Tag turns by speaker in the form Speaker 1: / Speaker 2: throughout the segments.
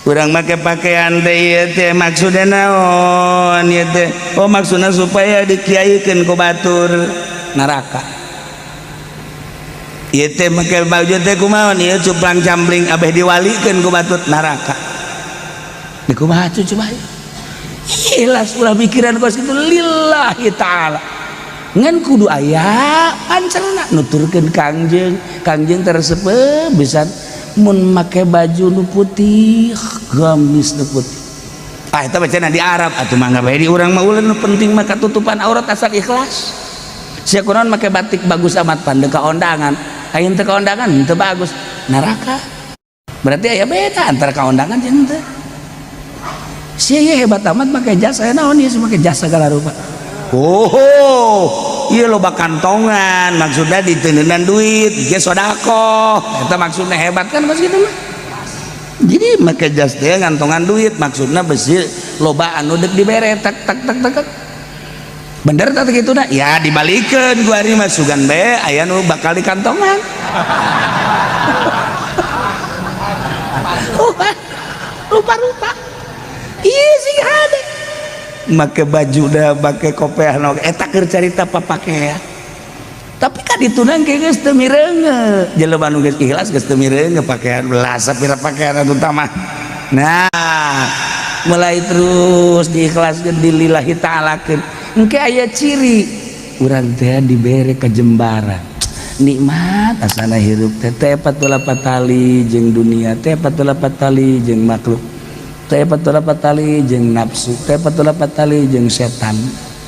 Speaker 1: Urang make pakaian teh ieu teh maksudna naon ieu teh? Oh, maksudna supaya dikiaikeun ku batur, neraka. Ieu teh make baju teh kumaha ieu, cuplang cambling abeh diwalikeun ku batur, neraka. Di kumaha tuh coba? Ikhlas, ulah mikiran kos kitu, lillahi ta'ala. Ngan kudu aya pancerna nuturkeun Kangjeng. Kangjeng teresep bisa mun make baju nu putih, gamis nu putih. Ah, eta bacana di Arab atuh, mangga bae di urang mah. Ulah, nu penting mah katutupan aurat asal ikhlas. Sia kunaon make batik bagus amat pan ka ondangan? Aya teu ka ondangan teu bagus, neraka. Berarti aya beda antara ka ondangan jeung teu. Sia ieu hebat amat make jas, aya naon ieu make jas segala rupa? Oh, iya, loba kantongan, maksudnya diteneunan duit ge sodakoh, eta maksudnya hebat kan pas gitu mah. Jadi make jas teh ngantongan duit, maksudnya besi loba anu dek dibere, tak tak tak tak tak. Bener tak gitu dah ya? Dibalikeun ku ari mah, sugan bae aya nu bakal di kantongan. Rupa-rupa iya sih ada make baju dah, make kopiah no eta keur carita papakea. Tapi kan ditunang ke geus teu mireunge jelema nu geus ikhlas, geus teu mireunge pakaian belas sapira pakaian anu utama. Nah, mulai terus diikhlaskeun, dilillahi ta'alakeun, engke aya ciri urang teh dibere kajembaran nikmat asana hirup teh teh patula patali jeung dunia teh, patula patali jeung makhluk teh, patula patali jeung nafsu teh, patula patali jeung setan.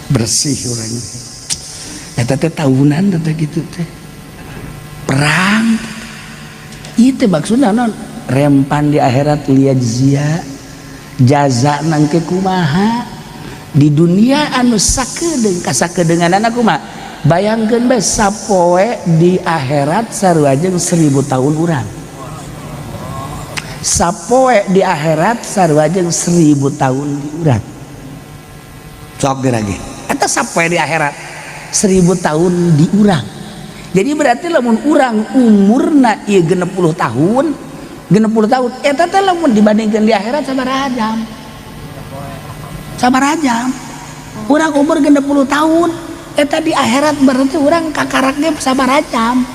Speaker 1: Bersih urang eta teh, tahunan teh gitu teh perang itu maksudna non rempan di akhirat, liyajzia jaza nangke kumaha di dunia anu sakedeung kasakedeunganana kumaha. Bayangkeun bae sapoe di akhirat sarua jeung 1000 tahun urang. Sapoe di akhirat sarua jeung 1000 tahun di urang. Sok lagi eta sapoe di akhirat 1000 tahun di urang. Jadi berarti lamun urang umurna ieu 60 tahun, 60 tahun eta teh lamun dibandingkan di akhirat sabaraha jam? Sabaraha jam urang umur 60 tahun eta di akhirat? Berarti urang kakaraknya sabaraha jam?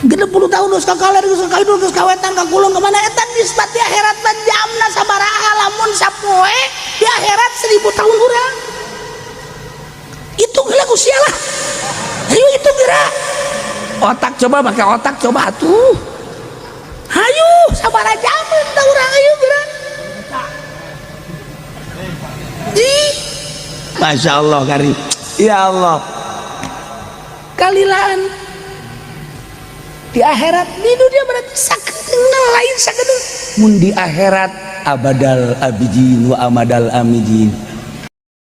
Speaker 1: 60 tahun geus ka kaler, geus ka kidul, geus ka wetan, ka kulon, ka mana, eta nisbat di akhirat mah jamna sabaraha lamun sapoe di akhirat 1000 tahun urang? Hitung heula ku sia lah, ayo hitung geura. Otak coba, pakai otak coba atuh. Hayu, sabaraha jaman tah urang? Ayo geura. Ih, Masya Allah kari ya Allah kalilaan di akhirat. Di dunia berarti sakedeung, lain sakedeung. Mun di akhirat abadal abidin wa amadal amidin.